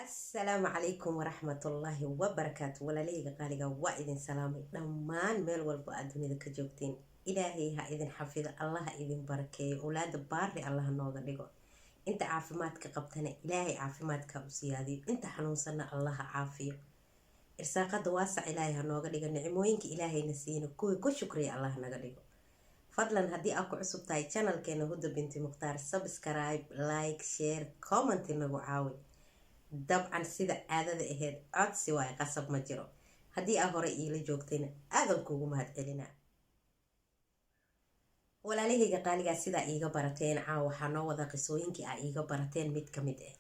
Asalaamu calaykum waraxmatullaahi wabarakaatu. Walaalahayga qaaliga, waa idin salaamay dhammaan meel walba aad dunida ka joogteen. Ilaahay ha idin xafido, Allah ha idin barakeeyo, owlaada baari Allah nooga dhigo. Inta caafimaadka qabtana Ilaahay caafimaadka u siyaadiyo, inta xanuunsanna Allah ha caafiyo. Irsaaqada waasac Ilaahay ha nooga dhigo, nicmooyinka Ilaahayna siina kuwii ku shukriya Allah naga dhigo. Fadlan, haddii aad ku cusub tahay channelkeena Huda Binti Mukhtaar, subscribe, like, share, comment nagu caawi. Dabcan sida caadada ahayd, codsi waay, qasab ma jiro. Haddii aa hore iila joogtayna, aadan kuugu mahad celinaa. Walaalahayga qaaligaa, sidaa iiga barateen, caawa waxaa noo wada qisooyinkii aa iiga barateen mid ka mid ah.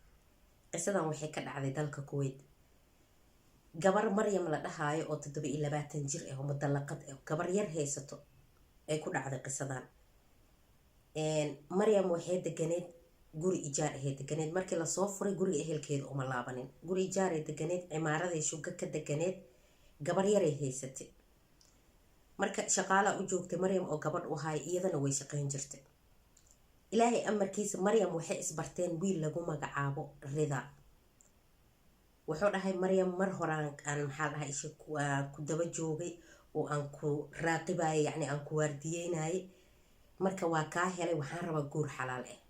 Qisadan waxay ka dhacday dalka Kuweyt. Gabar Maryam la dhahaayo oo 27 jir ah oo mudallaqad ah, gabar yar haysato, ay ku dhacday qisadan. Maryam waxay deganeed guri ijaar ahayd deganeed. Markii lasoo furay, guriga ehelkeeda uma laabanin, guri ijaaray deganeed, cimaaraday shuga ka deganeed, gabar yaray haysatay. Marka shaqaalaa u joogtay Maryam oo gabadh u haay, iyadana way shaqayn jirtay. Ilaahay amarkiisa, Maryam waxay isbarteen wiil lagu magacaabo Rida. Wuxuu dhahay Maryam, mar horaan aan, maxaa dhahay, isha ku daba joogay oo aan ku raaqibayay, yacni aan ku waardiyeynayay. Marka waa kaa helay, waxaan rabaa guur xalaal ah.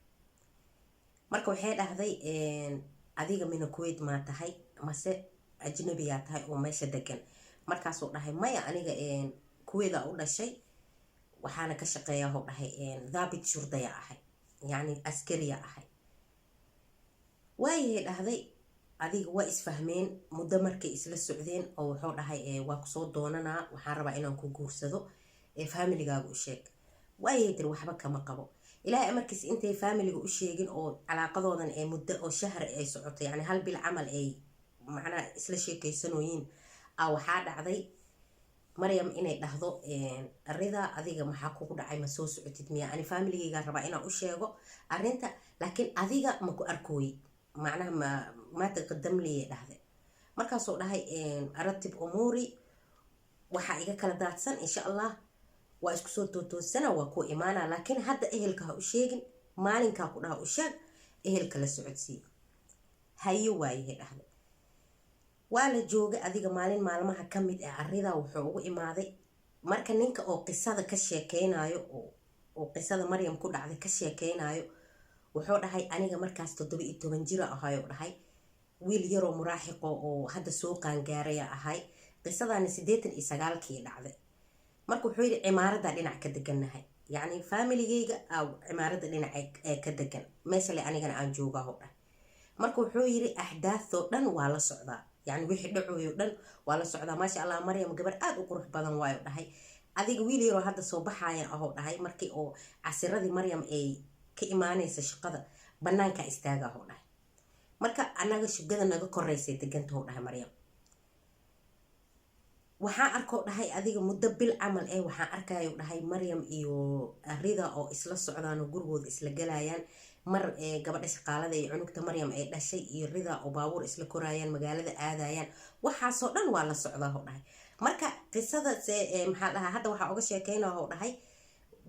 Marka waxay dhahday, adiga mina Kuwait maa tahay mase ajnabiyaa tahay oo meesha degan? Markaasuu dhahay, maya, aniga Kuwaita u dhashay, waxaana ka shaqeeyaa, hou dhahay, ضابط شرطة ahay, yacni askariya ahay. Waayahay, dhahday. Adiga waa isfahmeen. Muddo markay isla socdeen oo wuxuu dhahay, waa kusoo doonanaa, waxaan rabaa inaan ku guursado, familigaaga u sheeg. Waayay tiri, waxba kama qabo. Ilaahay amarkiis, intay familiga u sheegin oo calaaqadoodan ee muddo oo shahri ay socoto, yani hal bil camal ay macnaha isla sheekaysanooyiin, a waxaa dhacday Maryam inay dhahdo Rida, adiga maxaa kugu dhacay? Ma soo socotid miya? Ani familigaygaa rabaa inaan u sheego arrinta, laakiin adiga ma ku arkooyi, macnaha ma maa taqadamliyay, dhahday. Markaasuu dhahay, أرتب أموري, waxaa iga kala daadsan, insha Allah waa isku soo tootoosana, waa ku imaana, laakiin hadda ehelka ha u sheegin, maalinkaa ku dhaha u sheeg, ehelka la socodsii. Hayo, waayahay, dhahday. Waa la joogay. Adiga maalin maalmaha ka mid ah, arridaa wuxuu ugu imaaday. Marka ninka oo qisada ka sheekeynayo, oo qisada Maryam ku dhacday ka sheekeynayo, wuxuu dhahay, aniga markaas 17 jira ahayo, dhahay, wiil yaroo muraaxiqo oo hadda soo qaangaaraya ahay. Qisadana 89-kii dhacday. Marka wuxuu yidhi, cimaaradda dhinac ka degannahay, yacni familigeyga cimaaradda dhinac ee ka degan, meesha le anigana aan joogaho, dhahay. Marka wuxuu yidhi, axdaathoo dhan waa la socdaa, yacni wixii dhacoyo dhan waa la socdaa. Maasha Allah, Maryam gabar aada u qurux badan waayo, dhahay. Adiga wiil yaroo hadda soo baxaaya ahoo, dhahay. Markii oo casiradii Maryam ay ka imaanaysa shaqada, banaankaa istaagaho, dhahay. Marka anaga shugada naga koreysay degantaho, dhahay Maryam. Waxaan arkoo, dhahay, adiga muddo bil camal eh, waxaan arkayo, dhahay, Maryam iyo Rida oo isla socdaan oo gurigooda isla galayaan, mar gabadha shaqaalada iyo cunugta Maryam ay dhashay iyo Rida oo baabuur isla koraayaan, magaalada aadayaan. Waxaasoo dhan waa la socdaa, ho dhahay. Marka qisada se maxaa dhahaa, hadda waxaa uga sheekeyna, ho dhahay,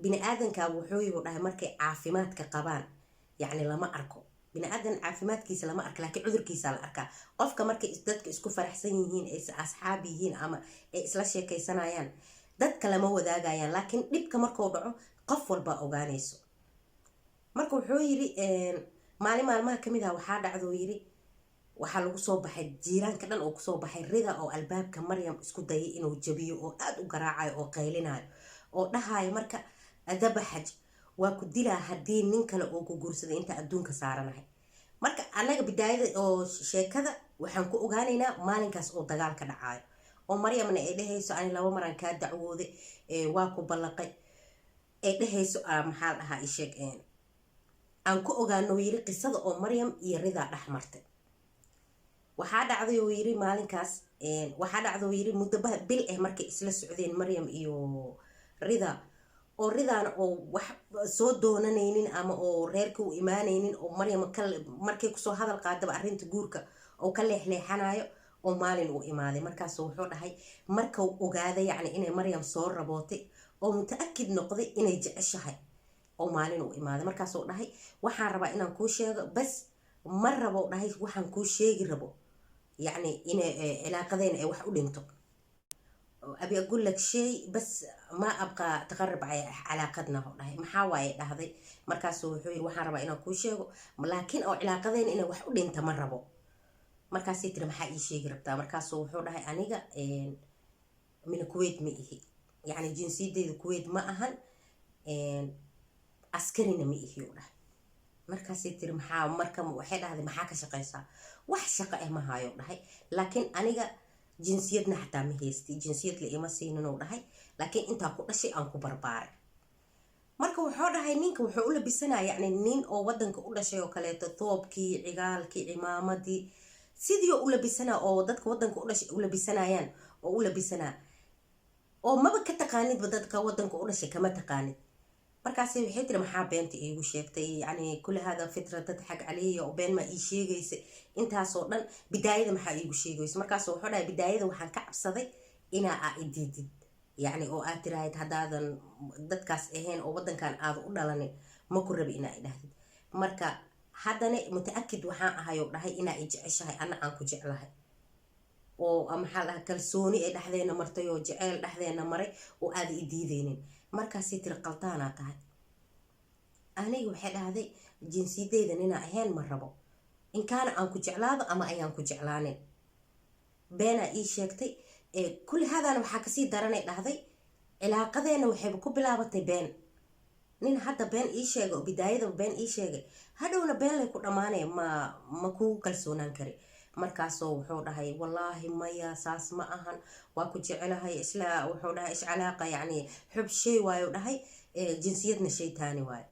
bini aadanka wuxuu dhahay, markay caafimaadka qabaan, yacni lama arko bini aadan caafimaadkiisa, lama arka, laakiin cudurkiisa la arkaa. Qofka markay dadka isku faraxsan yihiin, ay asxaab yihiin ama ay isla sheekaysanayaan, dadka lama wadaagayaan, laakiin dhibka markuu dhaco, qof walba ogaanayso. Marka wuxuu yiri, maalin maalmaha kamid ah waxaa dhacdoo yiri, waxaa lagu soo baxay jiiraanka dhan oo kusoo baxay Rida oo albaabka Maryam isku dayay inuu jabiyo, oo aada u garaacayo oo qaylinayo oo dhahayo, marka adabaxaj waa ku dilaa haddii nin kale oo ku guursaday inta adduunka saaranahay. Marka annaga bidaayada oo sheekada waxaan ku ogaanaynaa maalinkaas oo dagaal ka dhacaayo, oo Maryamna ay dhehayso, ani laba maraan kaa dacwooday, waa ku ballaqay, ay dhehayso. Maxaa la dhahaa, isheeg, aan ku ogaano, yiri, qisada oo Maryam iyo Ridaa dhex martay. Waxaa dhacday, oo yiri, maalinkaas waxaa dhacday, oo yiri, muddo bil ah markay isla socdeen Maryam iyo Rida, oo Ridaana oo wax soo doonanaynin ama oo reerka u imaanaynin, oo Maryam markay kusoo hadal qaadaba arrinta guurka oo ka leexleexanayo, oo maalin uu imaaday. Markaas wuxuu dhahay, markau ogaaday yacni inay Maryam soo rabootay oo متأكد noqday inay jeceshahay, oo maalin uu imaaday. Markaasuu dhahay, waxaan rabaa inaan kuu sheego bas. Ma rabo, dhahay, waxaan kuu sheegi rabo, yacni inay cilaaqadeena ay wax u dhinto. أبي أقول لك شيء بس ما أبغى تخرب علاقتنا, dhahay. Maxaa waaye, dhahday. Markaasuu wuxuu yiri, waxaan rabaa inaan kuu sheego, laakiin oo cilaaqadeena inay wax u dhinta ma rabo. Markaasay tiri, maxaa ii sheegi rabtaa? Markaasuu wuxuu dhahay, aniga mina Kuwait ma ihi, yacni jinsiyadeyda Kuwait ma ahan, askarina ma ihi, u dhahay. Markaasay tiri, maxaa? Marka waxay dhahday, maxaa ka shaqaysaa? Wax shaqo ah ma hayo, dhahay, laakiin aniga jinsiyadna xataa ma haysti, jinsiyad la ima siinin, uu dhahay, laakiin intaa ku dhashay aan ku barbaaray. Marka wuxuu dhahay, ninka wuxuu u labisanaya yacni nin oo wadanka u dhashay oo kaleeto, toobkii, cigaalkii, cimaamadii, sidii oo u labisanaa oo dadka wadanka u dhashay u labisanayaan oo u labisanaa, oo maba ka taqaanidba, dadka wadanka u dhashay kama taqaanid. Markaasi waxay tiri, maxaa beenta iigu sheegtay? Yani كل هذا فترة تضحك علي oo been maa ii sheegaysa intaasoo dhan? Bidaayada maxaa iigu sheegaysa? Markaas wuxuu dhahay, bidaayada waxaan ka cabsaday inaa aa idiidid, yacni oo aad tiraahid, haddaadan dadkaas ahayn oo wadankan aada u dhalanin, ma ku rabi inaa idhahdid. Marka haddana متأكد waxaan ahay, oo dhahay, inaa i jeceshahay, anna aan ku jeclahay, oo maxaa dhaha, kalsooni ay dhexdeena martay oo jeceyl dhexdeena maray oo aada i diideynin. Markaasay tiri, qaldaanaa tahay. Aniga, waxay dhahday, jinsiyadeyda ninaa ahayn ma rabo, inkaana aan ku jeclaado ama ayaan ku jeclaanin, beenaa ii sheegtay. Kulli haadaana waxaa kasii daranay, dhahday, cilaaqadeena waxayba ku bilaabatay been. Nin hadda been ii sheegay oo bidaayadaba been ii sheegay, hadhowna been lay ku dhammaanaya, ma kugu kalsoonaan kari. Markaasoo wuxuu dhahay, wallaahi maya, saas ma ahan, waa ku jecelahay. Isla wuxuu dhahay, إيش علاقة? Yacni xub shay waayo, dhahay, jinsiyadna shay taani waayo.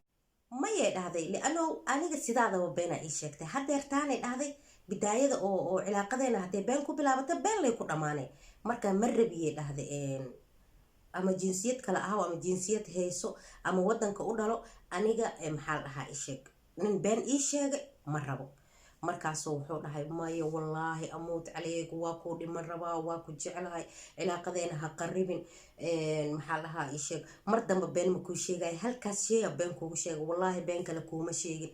Mayay dhahday, لأنه aniga sidaadaba beenaa ii sheegtay. Hadeertaanay dhahday, bidaayada oo cilaaqadeena hadday been ku bilaabata, been lay ku dhammaanay. Marka ma rabiyay, dhahday, ama jinsiyad kale ahaw ama jinsiyad hayso ama wadanka u dhalo, aniga maxaa la dhahaa, isheeg, nin been ii sheegay ma rabo. Markaasuu wuxuu dhahay, maya, wallaahi أموت عليك, waa kuu dhiman rabaa, waa ku jeclahay, cilaaqadeena ha qaribin. Maxaa la dhahaa, isheeg, mar damba been ma kuu sheegaya, halkaas sheega been kuugu sheega, wallaahi been kale kuuma sheegin.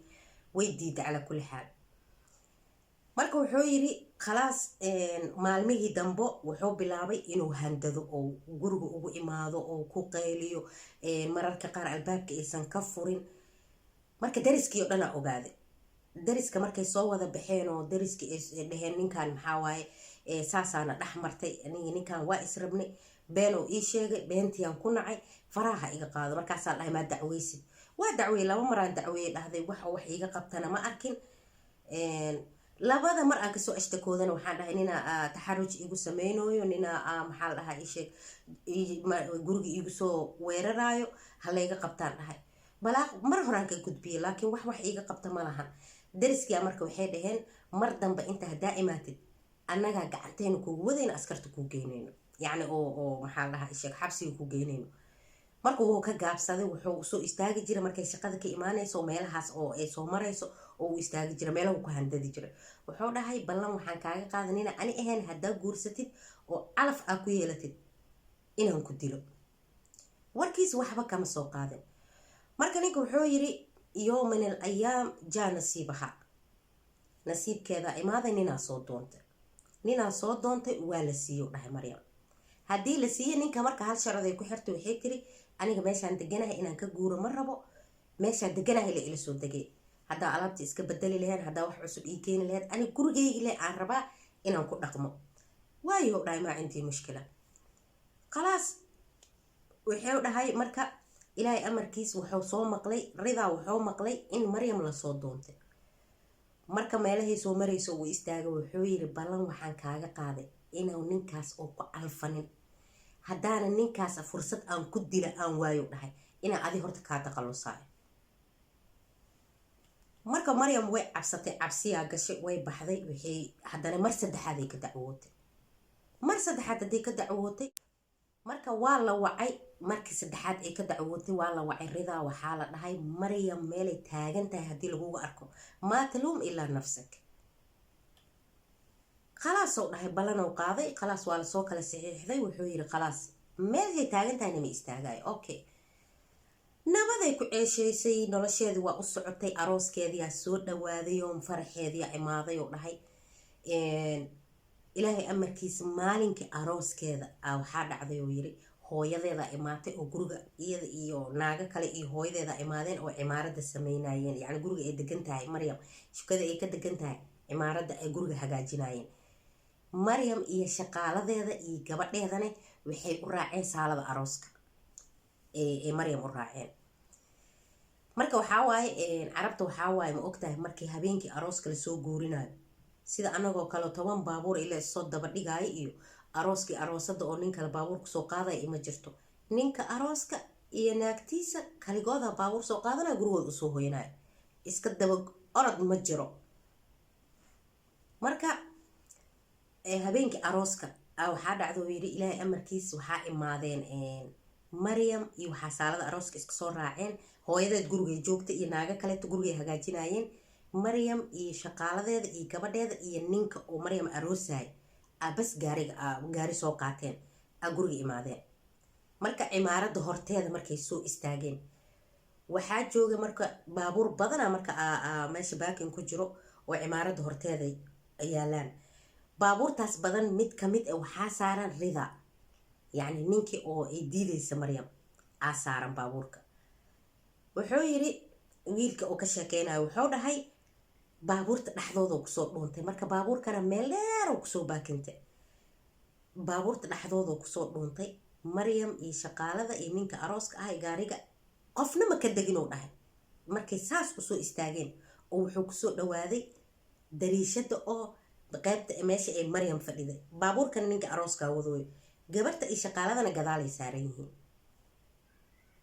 Way diiday. Calaa kulli xaal, marka wuxuu yiri, khalaas. Maalmihii dambo wuxuu bilaabay inuu handado oo guriga ugu imaado oo ku qayliyo, mararka qaar albaabka aysan ka furin. Marka dariskii oo dhanaa ogaaday. Dariska markay soo wada baxeen oo dariskii ay dhaheen, ninkan maxaa waaye? Saasaana dhex martay, aniga ninkan waa israbnay, been oo ii sheegay, beentiaan ku nacay, faraha iga qaado. Markaasaa dhahay, maa dacweysid? Waa dacweye, laba maraan dacweeye, dhahday, wax iiga qabtana ma arkin. Labada mar aan kasoo ashtakoodana waxaan dhahay, ninaa تحرش igu sameynooyo, ninaa maxaa la dhahaa, isheeg, guriga iigu soo weeraraayo, halayga qabtaan, dhahay. Balaaq mar horaan ka gudbiyey, laakiin wax iiga qabta ma lahan. Dariskia marka waxay dhaheen, mar dambe inta haddaa imaatid, annagaa gacanteena kuugu wadayno, askarta kuu geynayno, yacni oo maxaa la dhahaa, isheeg, xabsiga ku geynayno. Marka wuu ka gaabsaday. Wuxuu soo istaagi jiray markay shaqada ka imaanayso meelahaas oo ay soo marayso, oo uu istaagi jiray meelahu ku handadi jiray. Wuxuu dhahay, ballan waxaan kaaga qaadan, ina ani ahayn haddaa guursatid oo calaf aa ku yeelatid, inaan ku dilo. Warkiis waxba kama soo qaadin. Marka ninka wuxuu yiri, يوم من الأيام جاء نصيبها, nasiibkeeda imaaday, ninaa soo doontay, ninaa soo doontay, waa la siiyo, dhahay Maryam. Haddii la siiyo ninka, marka hal sharad ay ku xirtay. Waxay tiri, aniga meeshaan deganahay inaan ka guuro ma rabo, meeshaan deganahay la ila soo degay. Haddaa alaabta iska bedeli lahayn, haddaa wax cusub ii keeni lahayd, aniga gurigaygi le aan rabaa inaan ku dhaqmo. Waayo, dhahay, ما عندي مشكلة, khalaas. Wuxuu dhahay, marka Ilaahay amarkiis wuxuu soo maqlay, Ridaa wuxuu maqlay in Maryam lasoo doontay. Marka meelahay soo marayso uu istaagay. Wuxuu yiri, ballan waxaan kaaga qaaday inuu ninkaas oo ku calfanin, haddaana ninkaas fursad aan ku dila aan waayo, dhahay, inaan adi horta kaa taqalusaayo. Marka Maryam way cabsatay, cabsiyaa gashay, way baxday. Waxay haddana mar saddexaad ay ka dacwootay. Mar saddexaad hadday ka dacwootay, marka waa la wacay. Markii saddexaad ay ka dacwootay, waa la wacay Ridaa. Waxaa la dhahay, Maryam meelay taagan tahay haddii laguga arko, ما تلوم إلا نفسك. Khalaasou dhahay, ballanow qaaday, khalaas, waa lasoo kala saxiixday. Wuxuu yiri, khalaas, meelay taagan tahayna ma istaagayo. Okay. Nabaday ku ceeshaysay, nolosheedii waa u socotay. Arooskeediyaa soo dhawaaday oo faraxeediyaa imaaday oo dhahay. Ilaahay amarkiisa, maalinkii arooskeeda waxaa dhacday oo yiri hooyadeeda imaatay oo guriga iyada iyo naago kale iyo hooyadeeda imaadeen oo cimaaradda sameynayeen, yacni guriga ay degan tahay Maryam, shukada ay ka degan tahay, cimaaradda ay guriga hagaajinayeen. Maryam iyo shaqaaladeeda iyo gabadheedana waxay u raaceen saalada arooska ee Maryam u raaceen. Marka waxaa waaye, Carabta waxaa waaye, ma ogtahay, markii habeenkii arooska lasoo guurinayo, sida anagoo kale 10 baabuur ila soo daba dhigaayo iyo arooskii aroosada oo nin kale baabuur kusoo qaadaya ima jirto. Ninka arooska iyo naagtiisa kaligooda baabuur soo qaadanaya, gurigooda usoo hoyanayo, iska daba orod ma jiro. Marka habeenkii arooska waxaa dhacda oo yidhi, Ilaahay amarkiis, waxaa imaadeen Maryam iyo waxaa saalada arooska iska soo raaceen hooyadeed gurigay joogta iyo naago kaleeto gurigay hagaajinayeen. Maryam iyo shaqaaladeeda iyo gabadheeda iyo ninka oo Maryam aroosay bas gaariga gaari soo qaateen a guriga imaadeen. Marka cimaaradda horteeda markay soo istaageen, waxaa jooga marka baabuur badana marka meesha parking ku jiro oo cimaaradda horteeda yaalaan. Baabuurtaas badan mid kamid a waxaa saaran Rida, yacni ninkii oo ay diideysa Maryam aa saaran baabuurka. Wuxuu yiri wiilka oo ka sheekeynayo, wuxuu dhahay baabuurta dhexdooda kusoo dhuuntay. Marka baabuurkana meel dheer kusoo baakintay, baabuurta dhexdooda kusoo dhuuntay. Maryam iyo shaqaalada iyo ninka arooska ah gaariga qofna ma ka degin uu dhahay. Markay saas usoo istaageen oo wuxuu kusoo dhawaaday dariishada oo qeybta meesha ay Maryam fadhiday. Baabuurkana ninka arooskaa wadooyo, gabarta iyo shaqaaladana gadaalay saaran yihiin.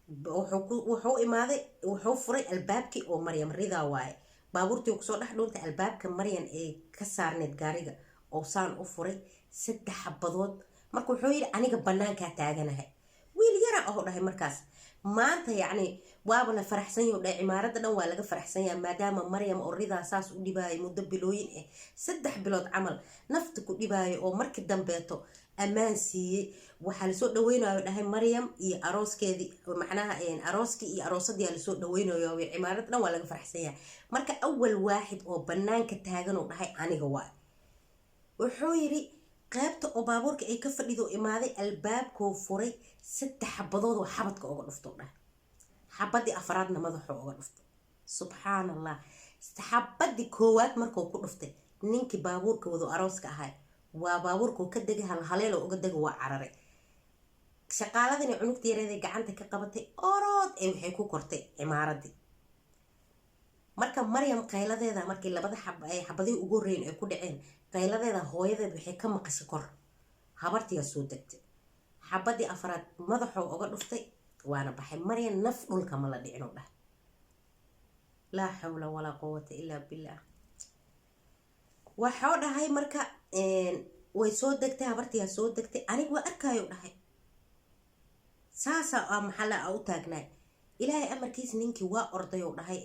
Wuxuu imaaday, wuxuu furay albaabkii oo Maryam. Ridaa waaye, baabuurtii kusoo dhex dhuuntay, albaabka Maryam ee ka saarneyd gaariga oo saan u furay, 3 xabadood. Marka wuxuu yidhi, aniga banaankaa taaganahay, wiil yara aho dhahay markaas. Maanta yacni waaba la faraxsan yaho dhahay, cimaaradda dhan waa laga faraxsan yahay, maadaama Maryam oo Ridaa saas u dhibaayo muddo bilooyin ah, 3 bilood camal nafta ku dhibaayo, oo markii dambeeto ammaan siiyey. Waxaa lasoo dhaweynayo dhahay Maryam iyo arooskeedii, macnaha arooskii iyo aroosadii lasoo dhaweynayo, cimaaradda dhan waa laga faraxsan yahay. Marka awal waaxid oo banaanka taagan oo dhahay aniga waay. Wuxuu yidhi qaybta oo baabuurka ay ka fadhido imaaday, albaabkoo furay, 3 xabadood oo xabadka uga dhufto dhahay, xabadii afraadna madaxoo uga dhuftay. Subxaan Allah! Xabadii koowaad markuu ku dhuftay, ninkii baabuurka wado arooska ahay waa baabuurkuu ka degay, halhaleeloo uga dega, waa cararay. Shaqaaladani cunugta yareeday gacanta ka qabatay, orood ee waxay ku kortay cimaaradii. Marka Maryam qayladeeda, markii labada xabadihii ugu horreyn ay ku dhaceen, qayladeeda hooyadeed waxay ka maqashay kor. Habartiyaa soo degtay, xabadii afraad madaxoo uga dhuftay, waana baxay. Maryam naf dhulka ma la dhicin u dhahay. Laa xawla walaa quwata illaa billah. Waxuu dhahay marka way soo degtay, habartiyaa soo degtay, aniga waa arkaayo dhahay, saasaa maxalla a u taagnaay. Ilaahay amarkiis, ninkii waa orday oo dhahay,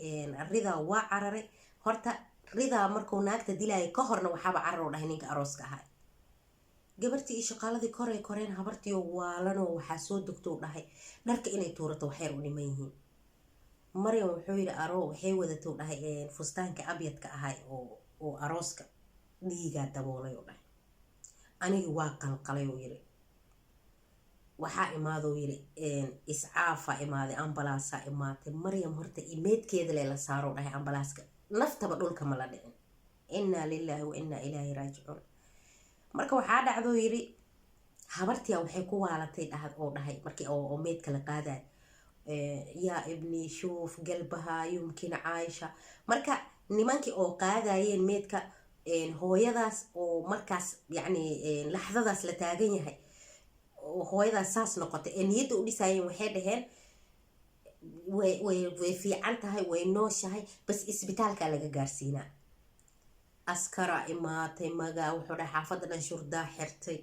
Ridaa waa cararay. Horta Ridaa markuu naagta dilaayo ka horna waxaaba carar oo dhahay ninka arooska ahaa. Gabartii iyo shaqaaladii koray koreen, habartiioo waalanoo waxaa soo degtou dhahay dharka inay tuurato waxyar u dhiman yihiin. Maryam wuxuu yidhi aro waxay wadatou dhahay fustaanka abyadka ahay oo arooska, dhiigaa daboolay oo dhahay. Anigi waa qalqalay uu yiri. Waxaa imaadou yiri iscaafa imaaday, ambalaasaa imaatay. Maryam horta imeedkeeda le la saaro dhahay ambalaaska, naftaba dhulka ma la dhicin. Innaa lilaahi wa innaa ilaahi raajicuun. Marka waxaa dhacdoo yiri habartiya waxay ku waalatay oo dhahay markii oo meedka la qaadayo, "Yaa ibni, shuuf galbaha, yumkin caaisha." Marka nimankii oo qaadayeen meedka hooyadaas oo markaas yacni laxdadaas la taagan yahay oo hooyadaas saas noqotay ee niyadda u dhisaayeen, waxay dhaheen way fiican tahay, way nooshahay, bas isbitaalka laga gaarsiinaa. Askara imaatay, magaa wuxuu dhahay xaafadda dhan shurdaa xirtay,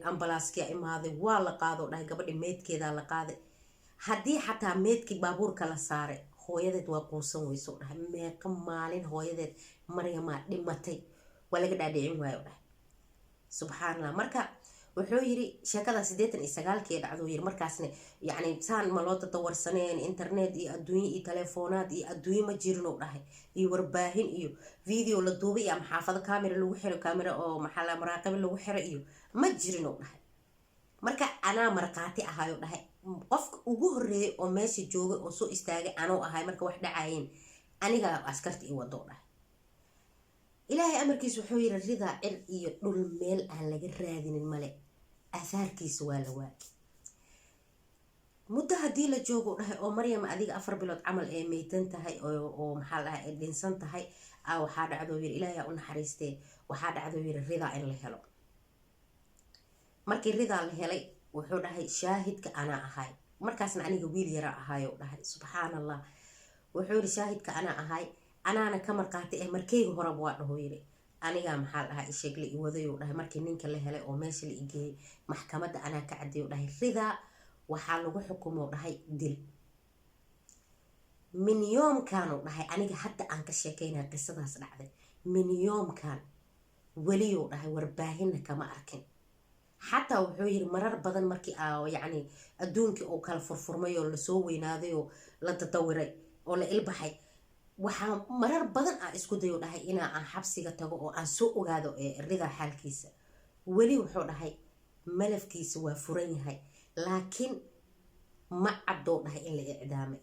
ambalaaskiya imaaday, waa la qaado dhahay gabadhi, meedkeedaa la qaaday. Haddii xataa meedkii baabuurka la saaray, hooyadeed waa quusan weyso dhahay. Meeqa maalin hooyadeed Maryamaa dhimatay waa laga dhaadhicin waayo dhahay. Subxaan Allah! Marka wuxuu yiri Wuxuu yiri sheekada 89-kii dhacduu yiri. Markaasna yacni saan ma loo tatawarsaneen, internet iyo adduunye iyo telefoonaad iyo adduunye ma jirin, uu dhahay, iyo warbaahin iyo video la duubay iyo ama xaafado camera lagu xiro, camera oo maxaa la muraaqabo lagu xiro iyo ma jirin, uu dhahay. Marka anaa markhaati ahaayuu dhahay. Qofka ugu horreeyay oo meesha joogay oo soo istaagay anuu ahay. Marka wax dhacayeen anigaa askarta i wado, dhahay. Ilaahay amarkiisa, wuxuu yiri Ridaa cir iyo dhul meel aan laga raadinin male, ahaarkiisa waa la waa. Muddo haddii la joogo, dhahay, oo Maryam adiga 4 bilood camal ee meytan tahay oo maxaa la dhahay ee dhinsan tahay, a waxaa dhacdoo yiri, Ilaahay u naxariistee, waxaa dhacdoo yiri Ridaa in la helo. Markii Ridaa la helay, wuxuu dhahay, shaahidka anaa ahay. Markaasna aniga wiil yara ahayo, dhahay. Subxaan Allah. Wuxuu yiri shaahidka anaa ahay, anaana ka marqaati eh. Markeyga horeba waa dhaho yiri, anigaa maxaa la dhahaa isheeg la iwadayuu dhahay. Markii ninka la helay oo meesha la igeeyey maxkamadda, anaa ka cadeeyo, dhahay. Ridaa waxaa lagu xukumo, dhahay, dil. Min yoomkaanu dhahay, aniga hadda aan ka sheekeynaya qisadaas dhacday, min yoomkan weliyuu dhahay warbaahinna kama arkin. Xataa wuxuu yiri marar badan markii yacni adduunkii uu kala furfurmay oo lasoo weynaaday oo la tatawiray oo la ilbaxay, waxaa marar badan aan isku dayo, dhahay, inaa aan xabsiga tago oo aan soo ogaado Ridaa xaalkiisa. Weli wuxuu dhahay malafkiisa waa furan yahay, laakiin ma caddoo, dhahay, in la icdaamay,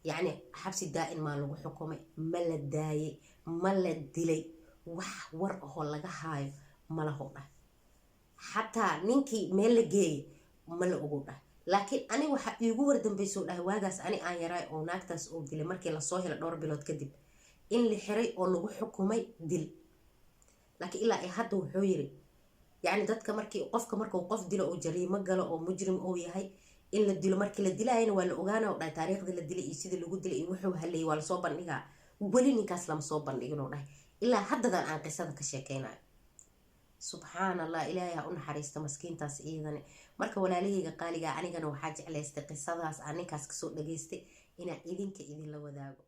yacni xabsi daa-in maa lagu xukumay, ma la daayay, ma la dilay, wax war ahoo laga haayo malahoo dhahay. Xataa ninkii meel la geeyay ma la ogow, dhahay. Laakiin ani waxaa iigu wardambeysoo dhahay, waagaas ani aan yaraay oo naagtaas oo dilay, markii lasoo helay dhowr bilood kadib, in la xiray oo lagu xukumay dil. Laakiin ilaa ay hadda, wuxuu yiri, yacni dadka markii qofka markuu qof dilo oo jariimo galo oo mujrim uu yahay, in la dilo, markii la dilaayana waa la ogaana, dhahay, taariikhdii la dilay iyo sidii lagu dilay iyo wuxuu haleeyay waa lasoo bandhigaa. Weli ninkaas lama soo bandhigin, oo dhahay, ilaa haddadan aan qisada ka sheekeynayo. Subxaan Allah. Ilaahay ha u naxariista maskiintaas iyadane. Marka walaalahayga qaaliga, anigana waxaa jeclaystay qisadaas aan ninkaas kasoo dhageystay inaan idinka idinla wadaago.